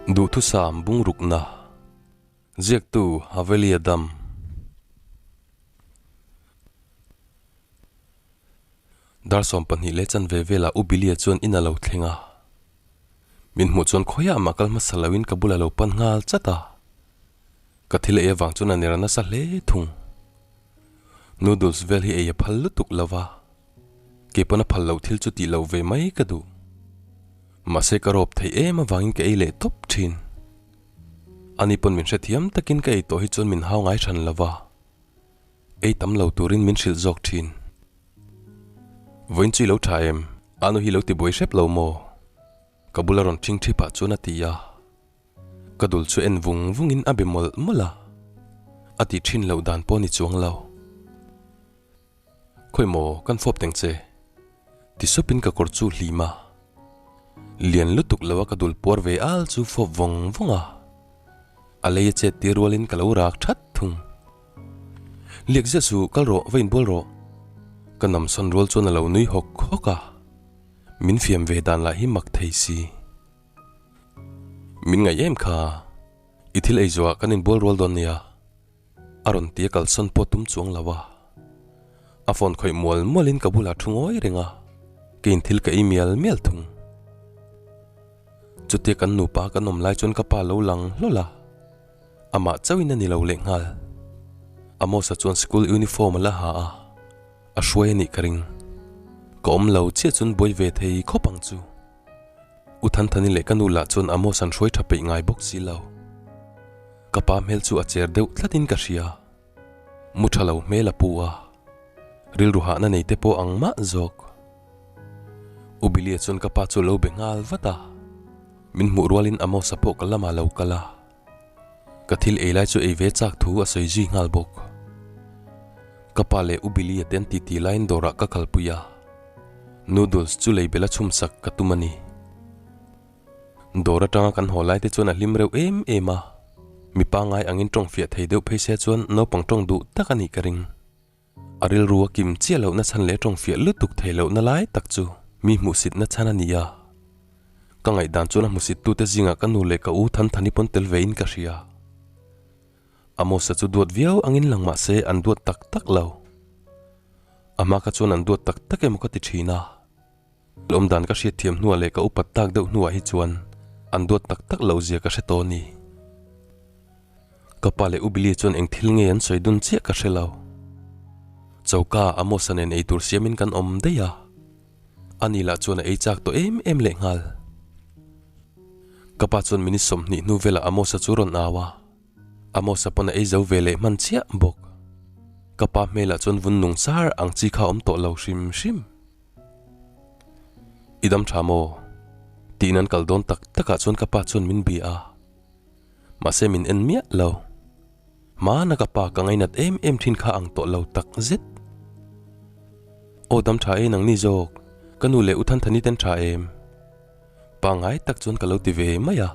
Duhthusam bungrukna Ziaktu Haveli Adam Dar 12 leh chanve velah U Billy-a chuan in a lo thleng a. Min hmuh chuan khawiah mah kal hmasa loin ka bula lo pan nghal chat a. Ka thil ei avang chuan a ner nasa hle thung. Noodles vel hi ei a phal lutuk lo va, kei pawn a phal loh thil chu tih loh ve mai ka duh. Mahse ka rawp theih em avangin ka ei leh tawp thin. Ani pawn min hrethiam takin ka ei tawh hi chuan min hau ngai hran lo va, ei tam lo turin min hrilh zawk thin. Vawiin chu i lo tha em? Anu hi lo ti buai hrep lo maw? Ka bula rawn ṭhing ṭhi pah chuan a ti a. Ka dul chu en vung vungin a be mawlh mawlh a, a tih ṭhin loh dan pawh ni chuang lo. Khawi maw kan fawp teng che? Ti supin ka kawr chu hlim a, lian lutuk lo a ka dul puar ve al chu fawp vawng vawng a, a lei a chet tir rualin ka lo rak ṭhat thung. Liak ziah suh, kal rawh, va inbual rawh. Ka namsawn rual chuan a lo nui hawk hawk a, min fiam ve dan lah hi mak thei si. Min ngaih em kha, i thil ei zuah kan inbual rual dawn nia, a rawn ti a kalsawn pawh tum chuang lo a. A phone khawih mual mualin ka bulah thu ngawi reng a, keiin thil ka ei mial mial thung. Chutia kan nupa kan awm lai chuan ka pa lo lang hlawl a, amah chauhin a ni lo lehnghal. Amos-a chuan school uniform a la ha a. A hruai a nih ka ring. Ka awm lo chiah chuan buai ve thei khawp ang chu. U Thanthani leh ka nu lah chuan Amos an hruai tha peih ngai bawk si lo. Ka pa hmel chu a cher deuh tlatin ka hria. Mu tha lo hmel a pu a. Rilru hahna nei te pawh ang mah zawk. U Billy-a chuan ka pa chu a lo be nghal vat a. Min hmuh rualin Amos-a pawh ka lamah a lo kal a. Ka thil ei lai chu ei ve chak thu a sawi zui nghal bawk. Ka pa leh U Billy-a te an titi laiin dawrah ka kalpui a, noodles chu lei bela chhum sak ka tum a ni. Dawr atanga kan haw lai te chuan a hlim reuh em em a, mi pangngai angin tawng fiah thei deuh phei se chuan naupang tawng duh tak a nih ka ring. A rilru a kim chiah lohna chhan leh tawng fiah lutuk thei lohna lai tak chu mi hmuhsitna chhan a ni a. Ka ngaihdan chuan a hmuhsittute zingah ka nu leh ka u Thanthani pawn tel vein ka hria. Amos-a chu duat viau angin lang mah se an duat tak tak lo. A hma kha chuan an duat tak tak emaw ka ti thin a. Lawmdan ka hriatthiam hnuah leh ka upat tak deuh hnuah hi chuan an duat tak tak loh zia ka hre tawh a ni. Ka pa leh U Billy chuan eng thil nge an sawi dun chiah ka hre lo. Choka Amos-a nen eitur siamin kan awm daih a, ani lah chuan a ei chak tawh em em lehnghal. Ka pa chuan minute 20 hnu velah Amos-a chu rawn au a. Amos-a pawn a ei zo ve leh hman chiah bawk. Ka pa hmelah chuan vun nung sar ang chi kha a awm tawh lo hrim hrim. I dam tha maw? Tiin an kal dawn tak takah chuan ka pa chuan min bia a. Mahse min en miah lo. Hmana ka pa ka ngainat em em thin kha ang tawh lo tak zet. Aw dam tha e nangni zawk, ka nu leh U Thanthani ten tha em? Pangngai tak chuan ka lo ti ve mai a.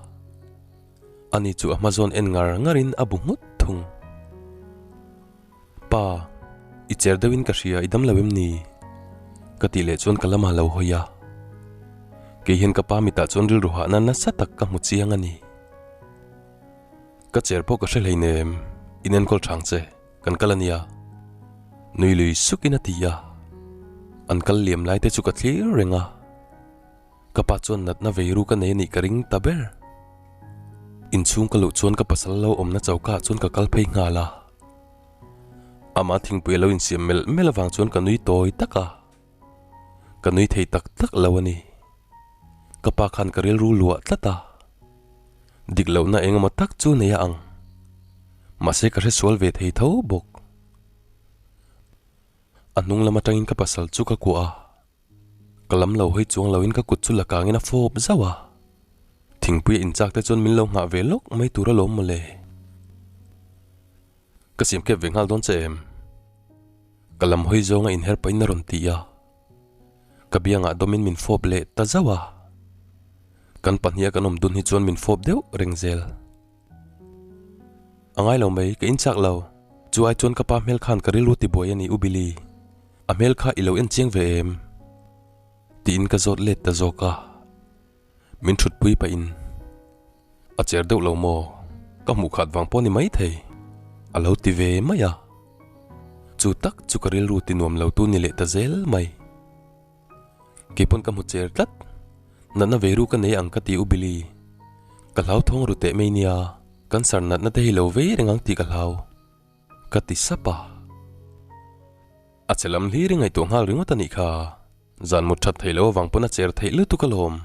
Ani chu a hma zawn en ngar ngarin a bu nghut thung. Pa, i cher deuhin ka hria, i dam lo em ni? Ka tih leh chuan ka lamah lo hawi a. Kei hian ka pa mitah chuan rilru hahna nasa tak ka hmu chiang a ni. Ka cher pawh ka hre hleinem, in enkawl thang che, kan kal a nia. Nui lui sukin a ti a. An kal liam lai te chu ka thlir reng a. Ka pa chuan natna veiru ka nei a nih ka ring ta ber. Inchhung ka luh chuan ka pasal lo awmna choka ah chuan ka kal phei nghal a. Amah thingpui a lo insiam melh melh avang chuan ka nui tawi tak a. Ka nui thei tak tak lo a ni. Ka pa khan ka rilru luah tlat a. Dik lohna eng emaw tak chu nei a ang. Mahse ka hresual ve thei tho bawk. A hnung lam atangin ka pasal chu ka kuah a. Ka lam lo hawi chuang loin ka kut chu la kangin a fawp zauh a. Thingpui a inchak te chuan min lo nghah ve lawk mai tur alawm mawle. Ka siam kep ve nghal dawn che em? Ka lam hawi zawnga inher pahin a rawn ti a. Ka biangah dawmin min fawp leh ta zauh a. Kan pahniha kan awm dun hi chuan min fawp deuh reng zel. A ngai lo mai, ka inchak lo. Chu ai chuan ka pa hmel khan ka rilru tibuai a ni U Billy. A hmel kha i lo en chiang ve em? Tiin ka zawt let ta zawk a. Min thutpui pahin. A cher deuh lo maw? Ka hmuh khat vang pawh ni maithei, a lo ti ve mai a. Chu tak chu ka rilru ti nuam lo tu ni leh ta zel mai. Keipawn ka hmu cher tlat. Natna ve ru ka nei ang ka ti u Billy. Ka hlau thawng ru teh mai nia, cancer natna te hi lo vei reng ang tih ka hlau. Ka ti sap a. A che lam hlir i ngaihtuah nghal ringawt a nih kha. Zan mut that theih loh avang pawn a cher theih lutuk alawm.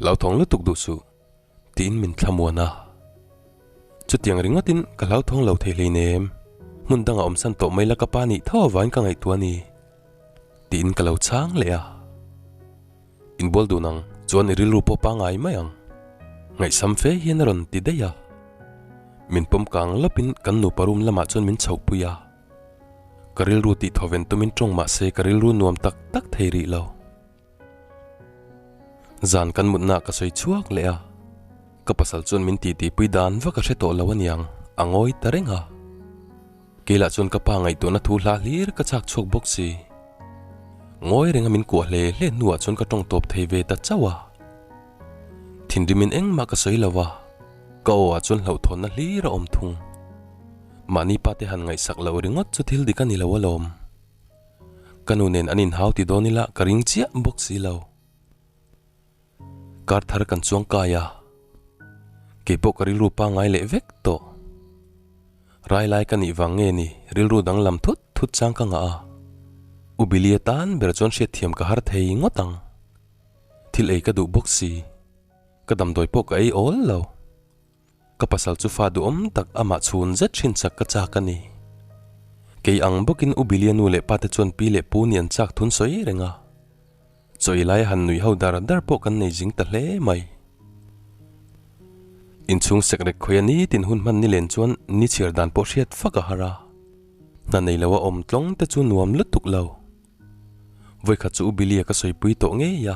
Hlauthawng lutuk duh suh. Tiin min thlamuan a. Chutiang ringawtin ka hlauthawng lo thei hleinem. Hmun dangah awmsan tawh mai la ka pa nih tho avangin ka ngaihtuah a ni. Tiin ka lo chhang leh a. Inbual dun ang chuan i rilru pawh pangai mai ang. Ngaihsam fe hian a rawn ti daih a. Min pawm kang lawpin kan nupa room lamah chuan min chhohpui a. Ka rilru tih thawven tumin tawng mah se ka rilru nuam tak tak thei rih lo. Zan kan mutna ka sawi chhuak leh a. Ka pasal chuan min titipui dan vak a hre tawh lo aniang, a ngawi ta reng a. Kei lah chuan ka pa ngaihtuahna thu hla hlir ka chak chhuak bawk si. Ngawi renga min kuah hle hle hnuah chuan ka tawng tawp thei ve ta chauh a. Thinrimin engmah ka sawi lo a, ka aw ah chuan hlauhthawnna hlir a awm thung. Mahni pa te han ngaihsak loh ringawt chu thil dik a ni lo alawm. Ka nu nen an inhau ti dawn ila ka ring chiah bawk si lo. Kar thar kan chuang kai a, keipawh ka rilru pangngai leh vek tawh. Rai lai ka nih vang nge ni rilru danglam thut thut chang ka ngah a, U Billy atan ber chuan hriatthiam ka har thei ngawt ang. Thil ei ka duh bawk si, ka damdawi pawh ka ei awl lo. Ka pasal chu fa duhawm tak amah chhun zet thin chak ka chak a ni. Kei ang bawkin U Billy-a nu leh pate chuan pi leh pu nih an chak thun sawi reng a. Chaw ei laia han nuih ho dar dar pawh kan nei zing ta hle mai. Inchhung sekrek khawia nitin hun hman ni len chuan ni chhiar dan pawh hriat fak a har a. Hna nei loa awm tlawng te chu nuam lutuk lo. Vawikhat chu U Billy-a ka sawipui tawh ngei a.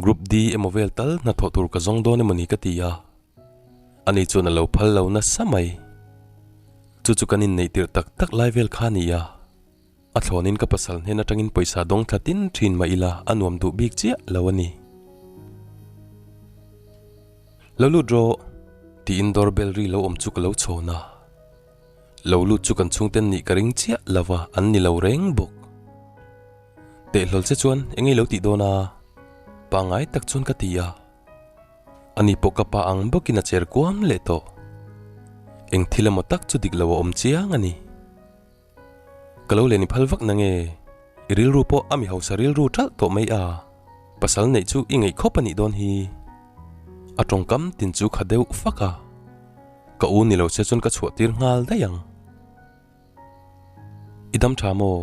Group D emaw vel tal hnathawh tur ka zawng dawn emaw ni ka ti a. Ani chuan a lo phal lo nasa mai. Chu chu kan inneih tirh tak tak lai vel kha a ni a. A thlawnin ka pasal hnen atangin pawisa dawng thla tin thin mah ila a nuam duh bik chiah lo a ni. Lo lut rawh, tiin door bell ri lo awm chu ka lo chhawn a. Lo lut chu kan chhungten nih ka ring chiah lo va, an ni lo reng bawk. Teh hlawl che chuan eng ei lo tih dawn a? Pangngai tak chuan ka ti a. Ani pawh ka pa ang bawkin a cher kuam leh tawh. Eng thil emaw tak chu dik lo a awm chiang a ni. Ka lo len i phal vak nange? I rilru pawh a mi hausa rilru ṭalh tawh mai a, pasal neih chu i ngeih khawp a nih dawn hi. A tawngkam tin chu kha deuh fak a, ka u ni lo che chuan ka chhuah tir nghal daih ang. I dam ṭha maw?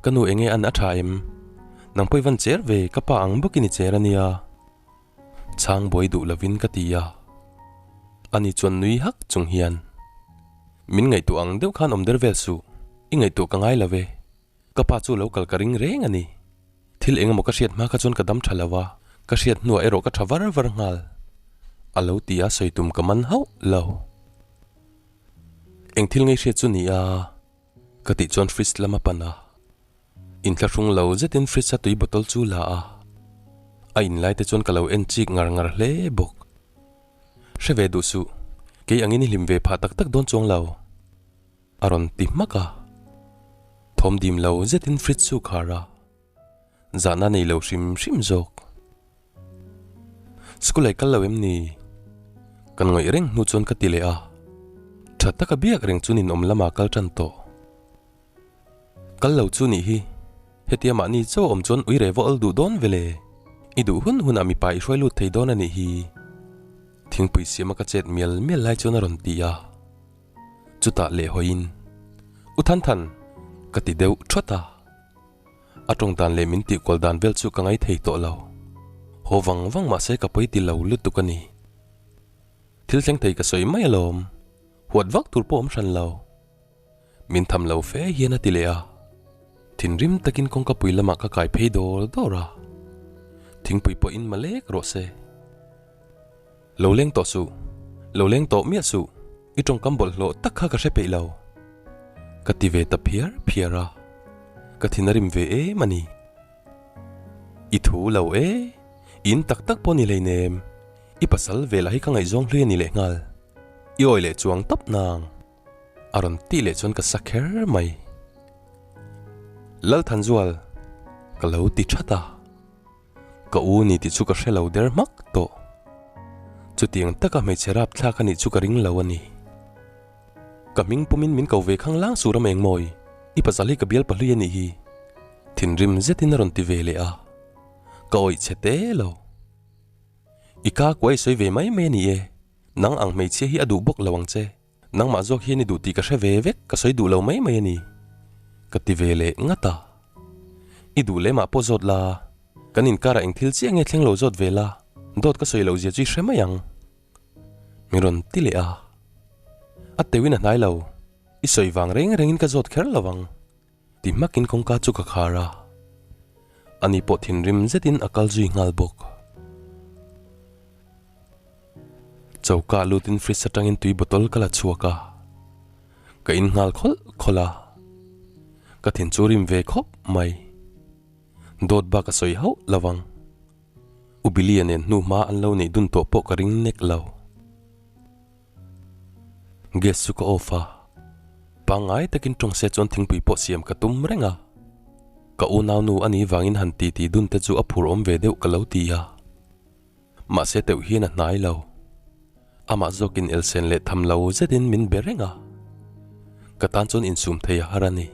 Ka nu enge an a ṭha em? Nang pawh i van cher ve, ka pa ang bawkin i cher a nia. Chhang buai duh lovin ka ti a. Ani chuan nui hak chung hian, Min ngaihtuah ang deuh khan awm der vel suh, i ngaihtuah ka ngai lo ve. Ka pa chu lo kal ka ring reng a ni. Thil eng emaw ka hriat hma kha chuan ka dam tha lo a, ka hriat hnuah erawh ka tha var var nghal. A lo ti a, sawi tum ka man hauh lo. Eng thil ngei hriat chu ni a? Ka tih chuan fridge lam a pan a. Inthlahrung lo zetin fridge a tui bottle chu la a, a in lai te chuan ka lo en chik ngar ngar hle bawk. Hre ve duh suh, kei angin i hlim ve phah tak tak dawn chuang lo. A rawn ti hmak a. Thawm dim lo zetin fridge chu khar a. Zahna nei lo hrim hrim zawk. School ai kal lo em ni? Kan ngawih reng hnu chuan ka ti leh a. Tha taka biak reng chu ninawm lama kal tan tawh. Kal lo chu nih hi. Hetia mahni chaw awm chuan ui revo al duh dawn vele. I duh hun hunah mipa i hruai lut thei dawn a nih hi. Thingpui siama ka chet mial mial lai chuan a rawn ti a. Chutah leh hawiin, U Than Than! ka ti deuh thawt a. A tawng dan leh min tihkual dan vel chu ka ngaithei tawh lo. Haw vang vang mah se ka pawi ti lo lutuk a ni. Thil thleng thei ka sawi mai alawm. Huat vak tur pawh awm hran lo. Min tham lo fe hian a ti leh a. Thinrim takin kawngka pui lamah ka kai phei dawr dawr a. Thingpui pawh in malek rawh se. Lo leng tawh suh. Lo leng tawh miah suh. I tawngkam bawlhhlawh tak kha ka hre peih lo. Ka ti ve ta phiar phiar a. Ka thin a rim ve em a ni. I thu lo e. In tak tak pawh ni hleinem. I pasal ve lah hi ka ngaihzawng hlui a ni lehnghal. I awi leh chuang tawp nang. A rawn tih leh chuan ka sa kher mai. Lalthanzual, ka lo ti that a. Ka u ni tih chu ka hre lo der hmak tawh. Chutiang taka hmeichhe rap thlak a nih chu ka ring lo a ni. Ka hming pumin min ko ve khang lang sur a meng mawi, i pasal hi ka bial pahlui a nih hi. Thinrim zetin a rawn ti ve leh a. Ka awih chhe te lo. I ka kuai sawi ve mai mai a ni e, nang ang hmeichhia hi a duh bawk lo ang che. Nangmah zawk hian i duh tih ka hre ve vek, ka sawi duh lo mai mai a ni, ka ti ve leh ngat a. I duh lemah pawh zawt la, kan inkarah eng thil chiah nge thleng lo zawt ve la, dawt ka sawi loh zia chu i hre mai ang, min rawn ti leh a. A teuhin a hnai lo, i sawi vang reng rengin ka zawt kher lo ang, ti hmakin kawngka chu ka khar a. Ani pawh thinrim zetin a kal zui nghal bawk. Choka lutin fridge atangin tui bottle ka la chhuak a, ka in nghal khawlh khawlh a, ka thin chu rim ve khawp mai. Dawt bak a sawi hauh lo ang. U Billy-a nen hnu hma an lo neih dun tawh pawh ka ring nek lo. Gas chu ka off a, pangngai takin tawng se chuan thingpui pawh siam ka tum reng a, ka unaunu a nih vangin han titi dun te chu a phur awm ve deuh ka lo ti a. Mahse teuh hian a hnai lo. Amah zawkin elsen leh tham lo zetin min be reng a. Ka tan chuan insum thei a har a ni.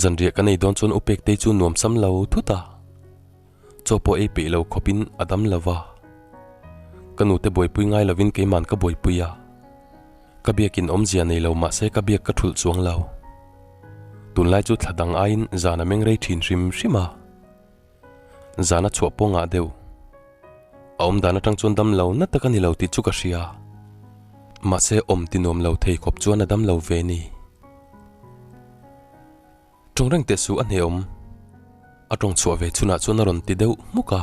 Zanriah kan ei dawn chuan U Pektei chu nuam sam lo thut a. Chaw pawh ei peih lo khawpin a dam lo va. Ka nute buaipui ngai lovin keiman ka buaipui a. Ka biakin awmzia nei lo mahse ka biak ka thulh chuang lo. Tunlai chu thla dang aiin zan a meng rei thin hrim hrim a. Zana chhuah pawh ngah deuh. A awm dan atang chuan dam lo na tak a ni lo tih chu ka hria. Mahse awm ti nuam lo thei khawp chuan a dam lo ve ni. Tawng reng teh suh a hne awm. A tawng chhuah ve chhunah chuan a rawn ti deuh hmuk a.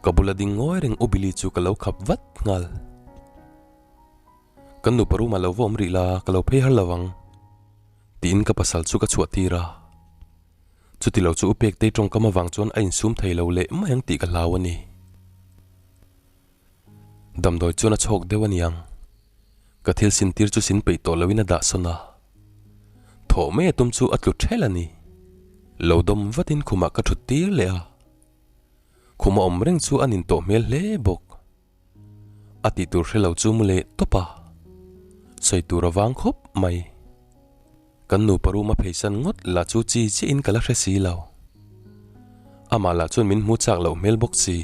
Ka bula ding ngawi reng U Billy chu ka lo khap vat nghal. Kan nupa room ah lo va awm rih la, ka lo phei har lo ang. Tiin ka pasal chu ka chhuah tir a. Chuti lo chu U Pektei tawngkam avang chuan a insum thei lo leh mai ang tih ka hlau a ni. Damdawi chuan a chhawk deuh a niang. Ka thil sin tir chu sin peih tawh loin a dah sawn a. Thawh mai a tum chu a tlu ṭhel a ni. Lo dawm vatin khumah ka ṭhut tir leh a. Khum a awm reng chu a nin tawh hmel hle bawk. A tih tur hre lo chu mu leh tawp a. Sawi tur a vang khawp mai. Kan nupa room a pheisan ngawt lah chu chi chiahin ka la hre si lo. Amah lah chuan min hmu chak loh hmel bawk si.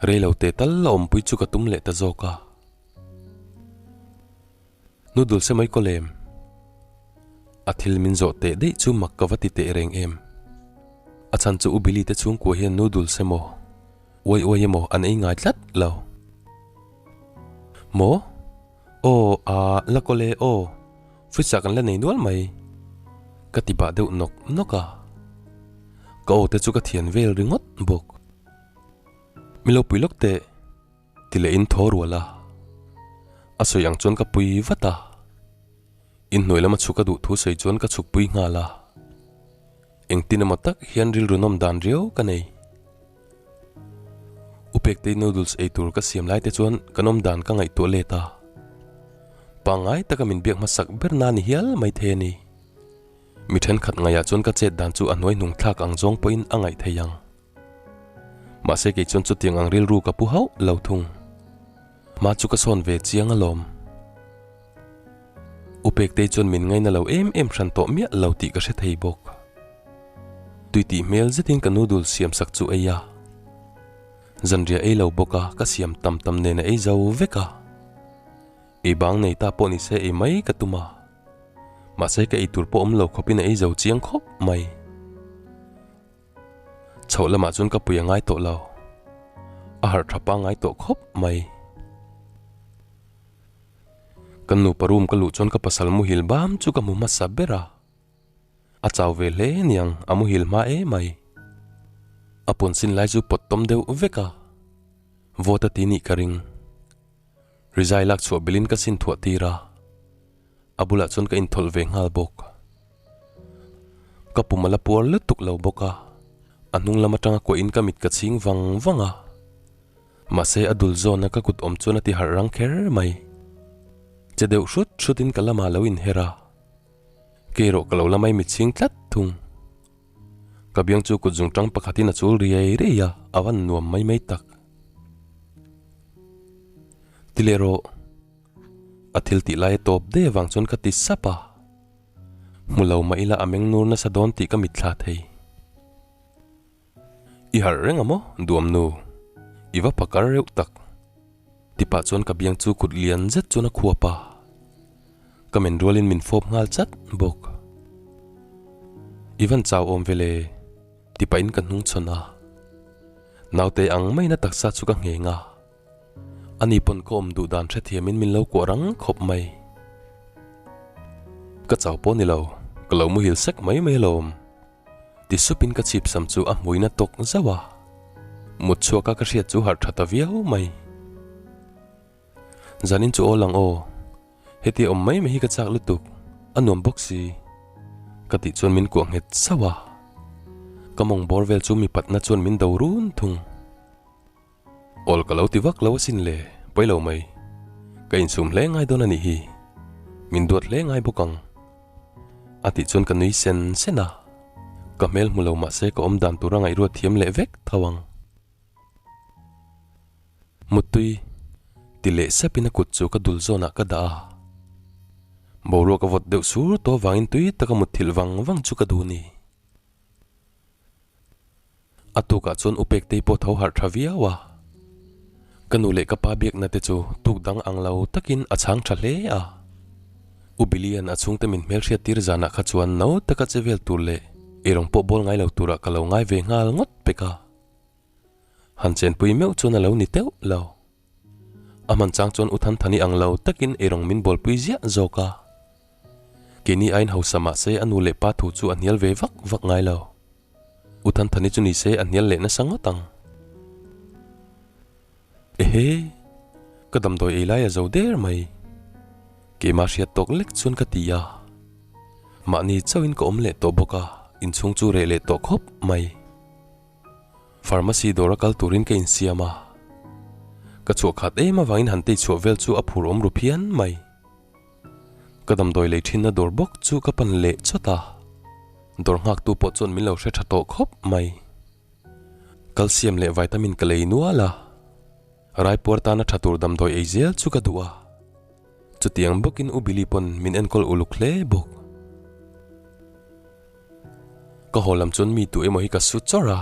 Rei lo teh tal la awmpui chu ka tum leh ta zawk a. Noodle se mai kaw lem. A thil min zawh teh daih chu mak ka va ti teh reng em. A chhan chu U Billy te chhungkua hian noodle se maw, uai uai emaw an ei ngai tlat lo. Maw? Aw, aa, la kaw le, aw. Fridge ah kan la nei nual mai. Ka ti bah deuh nawk nawk a. Ka aw te chu ka thian vel ringawt bawk. Mi lo pui lawk teh. Ti leh in thaw rual a. A sawi ang chuan ka pui vat a. Inhnuai lama chhuk a duh thu sawi chuan ka chhuk pui nghal a. Engtin emaw tak hian rilru nawm dan riau ka nei. U Pektei noodles ei tur ka siam lai te chuan ka nawm dan ka ngaihtuah let a. Pangngai taka min biak hmasak ber na ni hial mai thei a ni. Mi thenkhat ngaihah chuan ka chet dan chu a hnuai hnung thlak ang zawng pawhin a ngaih thei ang. Mahse kei chuan chutiang ang rilru ka pu hauh lo thung. Hma chu ka sawn ve chiang alawm. U Pektei chuan min ngaina lo em em hran tawh miah lo tih ka hre thei bawk. Tui tih hmel zetin ka noodle siam sak chu ei a. Zanriah ei lo bawk a, ka siam tam tam nen a ei zo vek a. Ei bang nei ta pawh ni se ei mai ka tum a. Mahse ka ei tur pawh awm lo khawpin a ei zo chiang khawp mai. Chhoh lamah chuan ka pui a ngai tawh lo. A harh tha pangngai tawh khawp mai. Kan nupa room ka luh chuan ka pasal muhil bam chu ka hmu hmasa ber a. A chau ve hle niang a muhil hma em mai. A pawn sin lai chu pawt tawm deuh vek a. Vawt a ti nih ka ring. Rizai lak chhuah bilin ka sin thuah tir a. A bulah chuan ka inthawlh ve nghal bawk. Ka pum a la puar lutuk lo bawk a, a hnung lam atanga kuahin ka mit ka chhing vang vang a. Mahse a dul zawna ka kut awm chuan a ti harh rang kher mai. Che deuh hrut hrutin ka lamah lo inher a. Kei erawh ka lo la mai mitchhing tlat thung. Ka biang chu kut zungtang pakhatin a chul riai riai a, a van nuam mai mai tak. Ti leh rawh. A thil tih lai a tawp deuh avang chuan ka ti sap a. Hmu lo mah ila a meng nur nasa dawn tih ka mitthla thei. I harh reng a maw, duam nu? I va phakar reuh tak. Ti pah chuan ka biang chu kut lian zet chuan a khuap a. Ka men rualin min fawp nghal chat bawk. I van chau awm vele, ti pahin ka hnung chhawn a. Naute ang maina taksa chu ka ngheng a. Ani pawn ka awm duh dan hrethiamin min lo kuah rang khawp mai. Ka chau pawh ni lo, ka lo muhil sek mai mai alawm. Ti supin ka chhip sam chu a hmuina tawk zauh a. Mut chhuaka ka hriat chu harh tha ta viau mai. Zanin chu aw lang aw, heti awm mai mai hi ka chak lutuk, a nuam bawk si. Ka tih chuan min kuah nghet zauh a. Ka mawng bawr vel chu mipatna chuan min do run thung. Awl ka lo ti vak lo asin le, pawi lo mai. Ka insum hle ngai dawn a nih hi. Min duat hle ngai bawk ang. A tih chuan ka nui sen sen a. Ka hmel hmu lo mah se ka awm dan tura ngaihruat thiam leh vek tho ang. Muttui ti leh sepin a kut chu ka dul zawnah ka dah a. Boruak a vawt deuh sur tawh avangin tui taka mutthilh vang vang chu ka duh ni. A tukah chuan u Pektei pawh tho harh tha viau a. Ka nu leh ka pa biakna te chu tuk dang ang lo takin a chhang tha hle a. U Billy-a'n a chhungte min hmelhriat tir zanah kha chuan no taka che vel tur leh eirawng pawh bawl ngai lo turah ka lo ngai ve nghal ngawt pek a. Han chenpui meuh chuan a lo ni teuh lo. A hman chang chuan U Thanthani ang lo takin eirawng min bawlpui ziah zawk a. Keini aiin hausa mah se a nu leh pa thu chu a hnial ve vak vak ngai lo. U Thanthani chu ni se a hnial leh nasa ngawt ang. Ehe! Ka damdawi ei lai a zo der mai. Keimah hriat tawk lek chuan ka ti a. Mahni chauhin ka awm leh tawh bawk a, inchhung chu reh leh tawh khawp mai. Pharmacy dawr a kal turin ka insiam a, ka chhuah khat em avangin han tei chhuah vel chu a phur awm ru phian mai. Ka damdawi lei thinna dawr bawk chu ka pan leh chawt a, dawr nghaktu pawh chuan min lo hre tha tawh khawp mai. Calcium leh vitamin ka lei nual a, raipuar tana tha tur damdawi ei zel chu ka duh a, chutiang bawkin U Billy pawn min enkawl uluk hle bawk. Ka haw lam chuan mi tu emaw hi ka su chawrh a,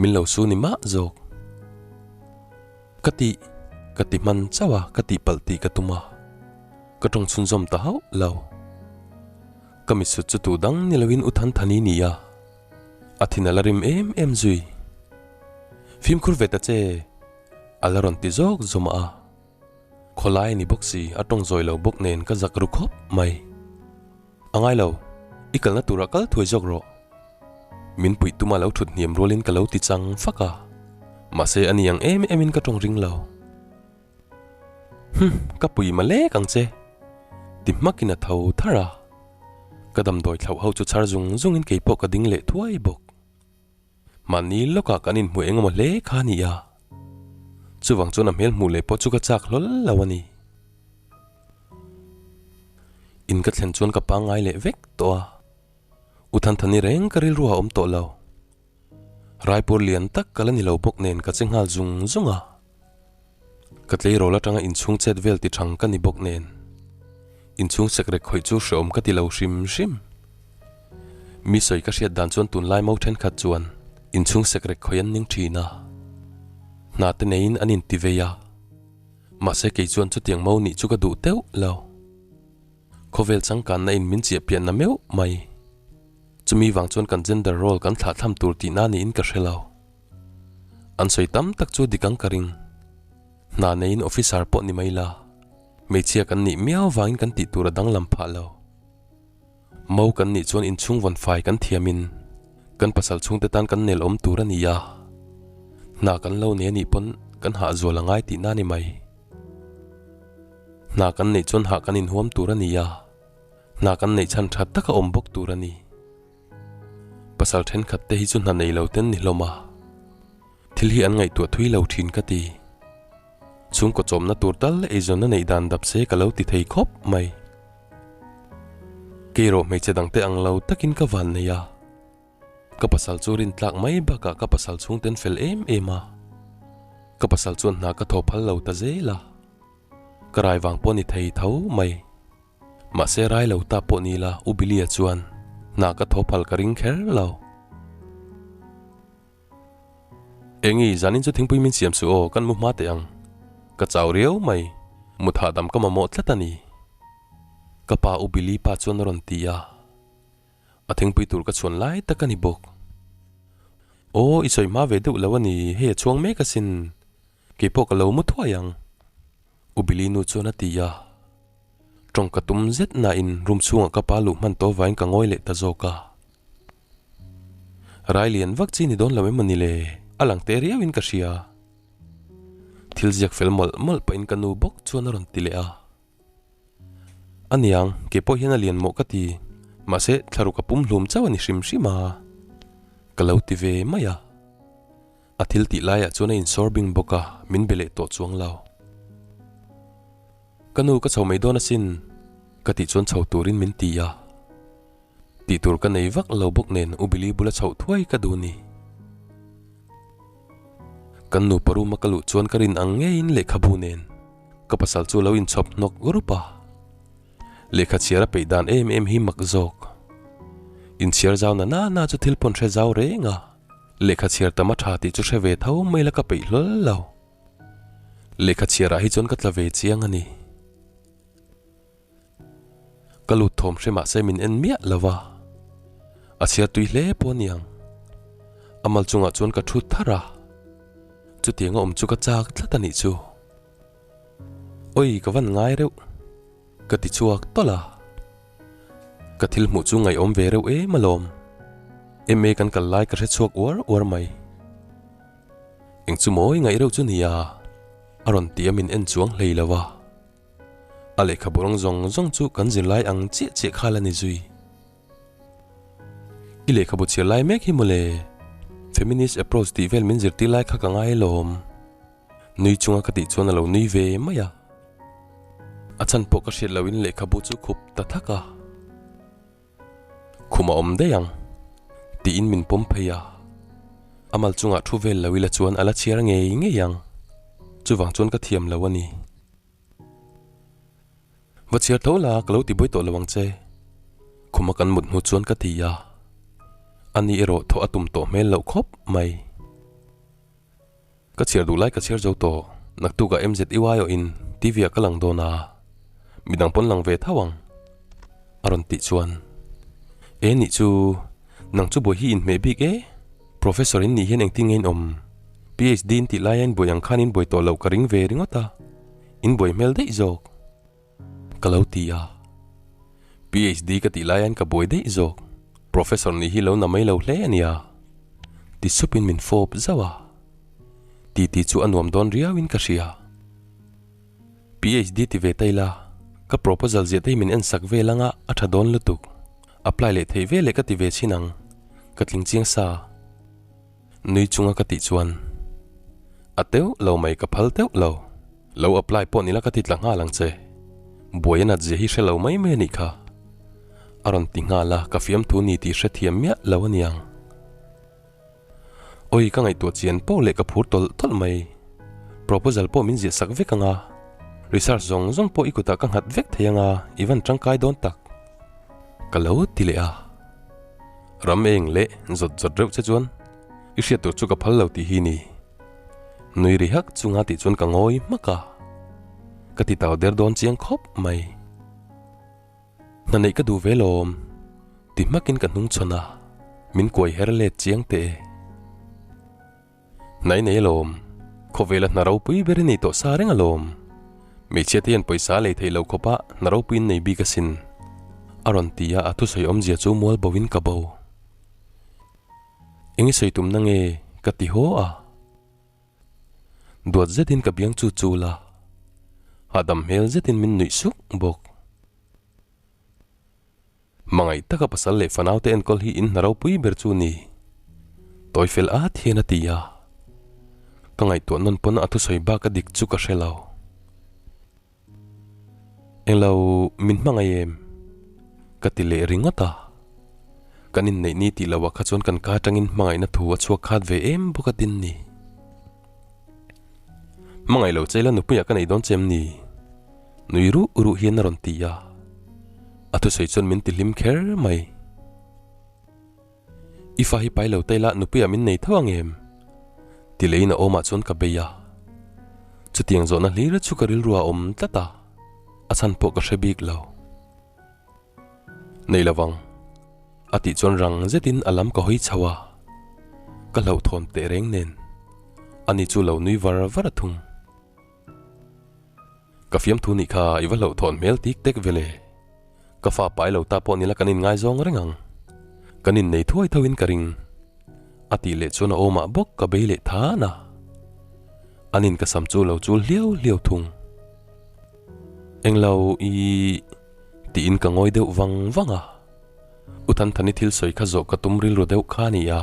min lo su ni mah zawk. Ka tih, ka ti hman chauh a, ka tihpalh tih ka tum a, ka tawng chhunzawm ta hauh lo. Ka mitsut chu tu dang ni loin U Thanthani ni a, a thin a la rim em em zui. Fimkhur ve ta che, a la rawn ti zawk zawm a. Khawlai a ni bawk si, a tawng zawi lo bawk nen ka zak ru khawp mai. A ngai lo, i kalna turah kal thuai zawk rawh. Min puih tuma lo thut hniam rualin ka lo ti chang fak a, mahse a ni ang em emin ka tawng ring lo. Hum, ka pui ma lek ang che, ti hmakin a tho thar a. Ka damdawi thlauh ho chu chhar zung zungin keipawh ka ding leh thuai bawk. Mahni lawkah kan inhmu eng emaw hle kha a ni a, chuvang chuan a hmel hmuh leh pawh chu ka chak hlawl lo a ni. In ka thlen chuan ka pangngai leh vek tawh a, U Thanthani reng ka rilru a awm tawh lo. Raipur lian tak ka la ni lo bawk nen ka che nghal zung zung a, ka tleirawl atanga inchhung chet vel ti thang ka ni bawk nen inchhung sekrek khawih chu hreawm ka ti lo hrim hrim. Mi sawi ka hriat dan chuan tunlai mo thenkhat chuan inchhung sekrek khawih an ning thin a, hna te neiin an inti vei a. Mahse kei chuan chutiang mo nih chu ka duh teuh lo. Khawvel changkanna in min chiah pianna meuh mai. Chumi vang chuan kan gender role kan thlah thlam tur tihna niin ka hre lo. An sawi tam tak chu dik ang ka ring. Hna neiin officer pawh ni mai la, hmeichhia kan nih miau vangin kan tih tur a danglam phah lo. Mo kan nih chuan inchhung vawn fai kan thiamin kan pasal chhungte tan kan nel awm tur a ni a, hna kan lo nei a nih pawn kan hah zual a ngai tihna a ni mai. Hna kan neih chuan hah kan inhuam tur a ni a, hna kan neih chhan tha taka awm bawk tur a ni. Pasal thenkhat te hi chu hna nei lo ten ni hlawm a, thil hi an ngaihtuah thui lo thin ka ti. Chhungkaw chawmna tur tal eizawnna neih dan dap se ka lo ti thei khawp mai. Keirawh hmeichhe dangte ang lo takin ka van nei a. Ka pasal chu rin tlak mai bakah ka pasal chhungten fel em em a. Ka pasal chuan hna ka thaw phal lo ta zel a. Ka rai vang pawh ni thei tho mai. Mahse rai lo ta pawh ni la U Billy-a chuan hna ka thaw phal ka ring kher lo. Engi, zanin chu thingpui min siam suh aw, kan mu hma teh ang. Ka chau riau mai, mut hahdam ka mamawh tlat a ni. Ka pa U Billy pa chuan a rawn ti a. A thingpui tur ka chhuan lai tak a ni bawk. Aw, i sawi hma ve deuh lo a ni, hei a chhuang mek asin. Kei pawh ka lo mu thuai ang. U Billy nu chuan a ti a. Tawng ka tum zet nain room chhungah ka pa luh hman tawh vangin ka ngawi leh ta zawk a. Rai lian vak chi ni dawn lo em a ni le? A lang teh riau in ka hria. Thil ziak fel mawlh mawlh pahin ka nu bawk chuan a rawn ti leh a. A niang, kei pawh hian a lian mawh ka ti. Mahse, thlaruk a pum hlum chauh a ni hrim hrim a. Ka lo ti ve mai a. A thil tih laiah chuan a insawr bing bawk a, min be leh tawh chuang lo. Ka nu ka chho mai dawn asin, ka tih chuan chho turin min ti a. Tih tur ka nei vak lo bawk nen U Billy bula chhoh thuai ka duh ni. Kan nupa room a ka luh chuan ka rin ang ngeiin lehkhabu nen ka pasal chu a lo inchhawp hnawk rup a. Lehkha chhiar a peih dan em em hi mak zawk. Inchhiar zau na na na chu thil pawn hre zau reng a, lehkha chhiar tam a tha tih chu hre ve tho mai la ka peih hlawl lo. Lehkha chhiarah hi chuan ka tla ve chiang a ni. Ka lut thawm hre mahse min en miah lo va, a chhiar tui hle pawh a niang. A mal chungah chuan ka thut thar a, chutiang a awm chu ka chak tlat a nih chu. Awi ka van ngai reuh, ka ti chhuak tawlh a. Ka thil hmuh chu ngaihawm ve reuh em alawm. MA kan kal lai ka hre chhuak uar uar mai. Eng chu mawi ngaih reuh chu nia, a rawn ti a min en chuang hlei lo va. A lehkhabu rawng zawng zawng chu kan zirlai ang chiah chiah kha la ni zui. I lehkhabu chhiar lai mek hi mawle, Feminist approach tih vel min zirtir lai kha ka ngai alawm. Nui chunga ka tih chuan a lo nui ve mai a. A chhan pawh ka hriat lohin lehkhabu chu khup ta thak a. Khum a awm daih ang, tiin min pawm phei a. A mal chungah thu vel lo ila chuan a la chhiar ngei ngei ang. Chuvang chuan ka thiam lo a ni. Va chhiar tho la, ka lo ti buai tawh lo ang che. Khuma kan mut hnu chuan ka ti a. Ani erawh thawh a tum tawh hmel loh khawp mai. Ka chhiar duh lai ka chhiar zo tawh. Naktukah MZUI aw in TV ah ka lang dawn a, midang pawn lang ve tho ang. A rawn tih chuan, E nih chu, nang chu buai hi inhmeh bik e, Professor in nih hian engtin nge in awm? PhD in tih laia in buai ang khan in buai tawh loh ka ring ve ringawt a, in buai hmel daih zawk. Ka lo ti a. PhD ka tih laiin ka buai daih zawk. Professor nih hi lo na mai lo hle a nia. Ti supin min fawp zauh a. Titi chu a nuam dawn riauin ka hria. PhD ti ve ta ila, ka proposal ziah te hi min en sak vel anga a tha dawn lutuk. Apply leh theih veleh ka ti ve chhin ang. Ka tling chiang sa. Nui chunga ka tih chuan, A teuh lo mai ka phal teuh lo. Lo apply pawh nila ka ti tla nghal ang che. Buai a nat zia hi hre lo mai mai a nih kha. A rawn ti nghal a, ka fiamthu ni tih hre thiam miah lo a niang. Awi ka ngaihtuah chian pawh leh ka phur tawlh tawlh mai. Proposal pawh min ziah sak vek ang a, research zawng zawng pawh i kutah ka nghat vek thei ang a, i van tangkai dawn tak. Ka lo ti leh a. Ram eng leh zawt zawt reuh che chuan i hriat tur chu ka phal lo tih hi ni. Nui ri hak chunga tih chuan ka ngawi hmak a. Ka ti tau der dawn chiang khawp mai. Hna neih ka duh ve lawm ti hmakin ka hnung chhawn a, min kuai her let chiang teh e. Hnai nei alawm. Khawvela hna ropui ber i nei tawh sa reng alawm. Hmeichhia te hian pawisa a lei theih loh khawpa hna ropui in nei bik asin. A rawn ti a, a thusawi awmzia chu mual bo in ka bo. Eng i sawi tumna nge ka ti haw a. Duat zetin ka biang chu chul a. Hahdam hmel zetin min nuih suk bawk. Hmangaih taka pasal leh fanaute enkawl hi in hna ropui ber chu ni. Tawi fel at hian a ti a. Ka ngaihtuah nawn pawn a thusawi bak a dik chu ka hre lo. Englo min hmangaih em? Ka ti leh ringawt a. Kan inneih ni tih loh ah kha chuan kan ka atangin hmangaihna thu a chhuak khat ve em bawk a tin ni. Hmangaih lo che ila nupuiah ka nei dawn che em ni? Nui ruh ruh hian a rawn ti a. A thusawi chuan min ti hlim kher mai. I fa hi pai lo ta ila nupuiah min nei tho ang em? Ti leiin a awmah chuan ka bei a. Chutiang zawhna hlir chu ka rilru a awm tlat a, a chhan pawh ka hre bik lo. Nei lo vang. A tih chuan rang zetin a lam ka hawi chho a, ka hlauhthawn teh reng nen ani chu lo nui var var a thung. Ka fiamthu nih kha i va hlauhthawn hmel tik tek vele. Ka fa pai lo ta pawh nila kan inngaizawng reng ang. Kan innei thuai thoin ka ring. A tih leh chuan a awmah bawk ka bei leh than a. Anin ka sam chu lo chul hliau hliau thung. Englo i tiin ka ngawi deuh vang vang a. U Thanthani thil sawi kha zawh ka tum rilru deuh kha a ni a.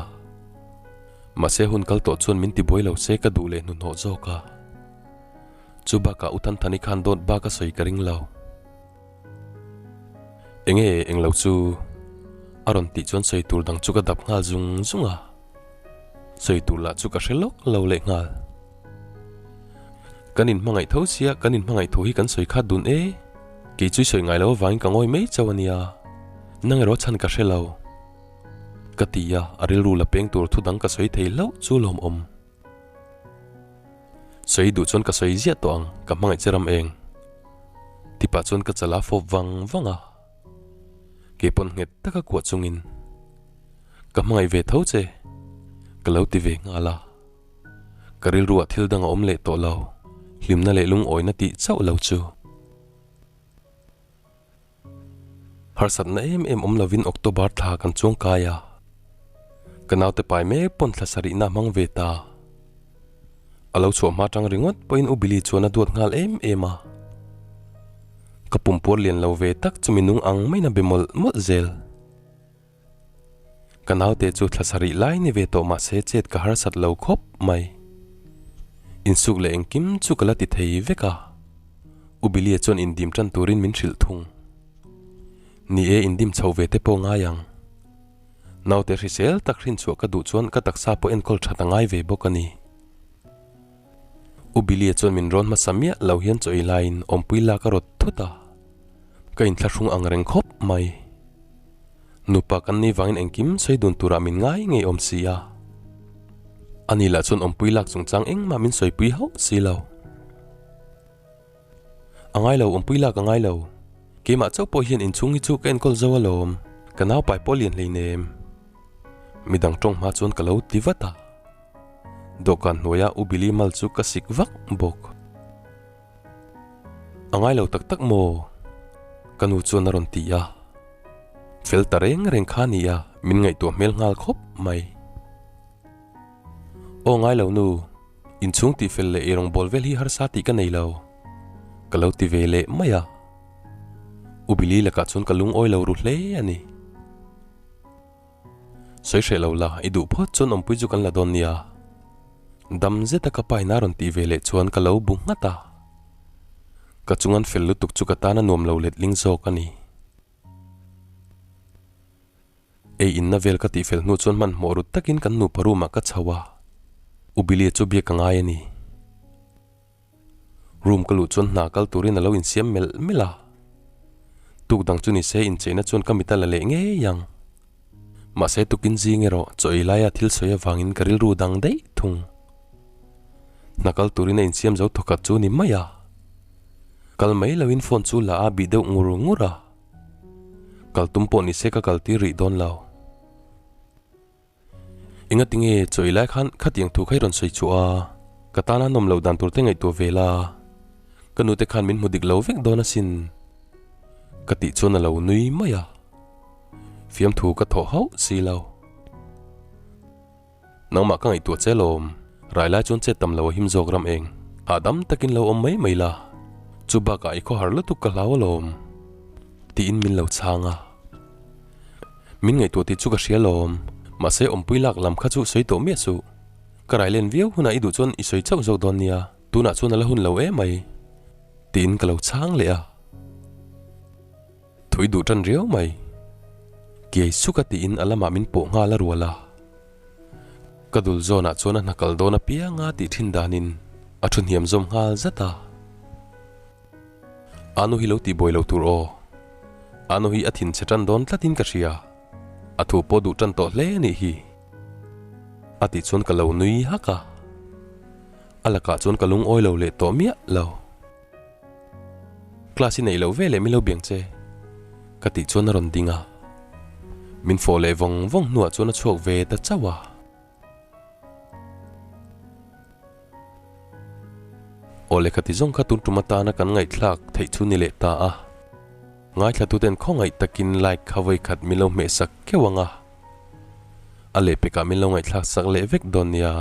Mahse hun kal tawh chuan min tibuai lo se ka duh leh hnuhnawh zawk a. Chu bakah U Thanthani khan dawt bak a sawi ka ring lo. Enge englo chu a rawn tih chuan sawi tur dang chu ka dap nghal zung zung a. Sawi tur lah chu ka hre lawk lo leh nghal. Kan inhmangaih tho sia, kan inhmangaih thu hi kan sawi khat dun e. Kei chu i sawi ngai lo avangin ka ngawi mai chauh a nia. Nang erawh chhan ka hre lo. Ka ti a, a rilru la peng tur thu dang ka sawi thei hlauh chu lawmawm. Sawi duh chuan ka sawi ziah tawh ang, ka hmangaih che ram eng. Tipah chuan ka chala fawp vang vang a. Kei pawn nghet taka kuah chungin ka hmangaih ve tho che, ka lo ti ve nghal a. Ka rilruah thil dang a awm leh tawh lo, hlimna leh lungawina tih chauh lo chu. Harsatna em em awm lovin October thla kan chuang kai a, ka naute pai mek pawn thla sarihna a hmang ve ta. A lo chhuah hma tang ringawt pawhin U Billy chuan a duat nghal em em a. Ka pumpuar lian lo ve tak chu minung ang maiin a be mawlh mawlh zel. Ka naute chu thla sarih lai ni ve tawh mahse chet ka harsat lo khawp mai. Insuk leh engkim chu ka la ti thei vek a. U Billy-a chuan indim tan turin min hrilh thung. Ni e, indim chho ve te pawh ngai ang. Naute hrisel tak hrinchhuah ka duh chuan ka taksa pawh enkawl that a ngai ve bawk a ni. U Billy-a chuan min rawn hmasa miah lo hian chaw ei laiin awmpui lak a rawt thut a, ka inthlahrung ang reng khawp mai. Nupa kan nih vangin engkim sawi dun turah min ngai ngei awm si a. Ani lah chuan awmpui lak chungchang engmah min sawipui hauh si lo. A ngai lo, awmpui lak a ngai lo. Keimah chauh pawh hian inchhung hi chu ka enkawl zo alawm, ka naupai pawh lian hleinem. Midang tawng hma chuan ka lo ti vat a. Dawhkan hnuaia U Billy mal chu ka sik vak bawk. A ngai lo tak tak maw? Ka nu chuan a rawn ti a. Fel ta reng reng kha a ni a, min ngaihtuah hmel nghal khawp mai. Aw ngai lo nu, inchhung tihfel leh eirawng bawl vel hi harsa tih ka nei lo. Ka lo ti ve leh mai a. U Billy lakah chuan ka lungawi lo ru hle a ni. Sawi hreh lo la, i duh phawt chuan awmpui chu kan la dawn nia. Dam zeta ka pa in a rawn tih ve leh chuan ka lo bu nghat a. Ka chung an fel lutuk chu ka tan a nuam lo letling zawk a ni. Ei inna vel ka tih fel hnu chuan hmanhmawh rut takin kan nupa room ah ka chho a, U Billy chu biak ka ngai a ni. Room ka luh chuan hna kal turin a lo insiam melh melh a. Tuk dang chu nise incheina chuan ka mit a la leh ngei ang. Mahse tukin zing erawh chaw ei laia thil sawi avangin ka rilru dang daih thung. Hna kal turin a insiam zo thawkhat chu ni mai a. Kal mai loin phone chu la a bih deuh ngur ngur a. Kal tum pawh nise ka kal tir rih dawn lo. Engatinge chaw ei lai khan khatiang thu kha i rawn sawi chhuah a, ka tana nawm loh dan tur te ngaihtuah ve la, ka nute khan min hmu dik lo vek dawn asin ka tih chuan a lo nui mai a, fiamthu ka thawh hauh si lo. Nangmah ka ngaihtuah che lawm, rai lai chuan chet tam lo a him zawk ram eng, hahdam takin lo awm mai mai la, chu bakah i khawhar lutuk ka hlau alawm tiin min lo chhang a. Min ngaihtuah tih chu ka hria lawm, mahse awmpui lak lam kha chu sawi tawh miah suh. Ka rai len viau hunah i duh chuan i sawi chauh zawk dawn nia, tunah chuan a la hun lo emai tiin ka lo chhang leh a. Thui duh tan riau mai. Kiai suka tiin a lamah min pawh nghal a rual a. Ka dul zawnah chuan a hna kal dawn apianga tih thin danin a thu hniam zawm nghal zat a. Anu hi lo tih buai lo tur aw. Anu hi a thin chhe tan dawn tlatin ka hria. A thu pawh duh tan tawh hle anih hi. A tih chuan ka lo nui hak a. A lakah chuan ka lungawi lo leh tawh miah lo. Class i neih loh ve leh min lo biang che ka tih chuan a rawn ding a. Min fawh leh vawng vawng hnuah chuan a chhuak ve ta chauh a. Aw lehkha ti zawng kha tun tum atana kan ngaihthlak theih chu ni leh ta a. Ngaithlatuten khawngaih takin like kha vawikhat min lo hmehsak keuh ang a. A lehpekah min lo ngaihthlak sak leh vek dawn nia.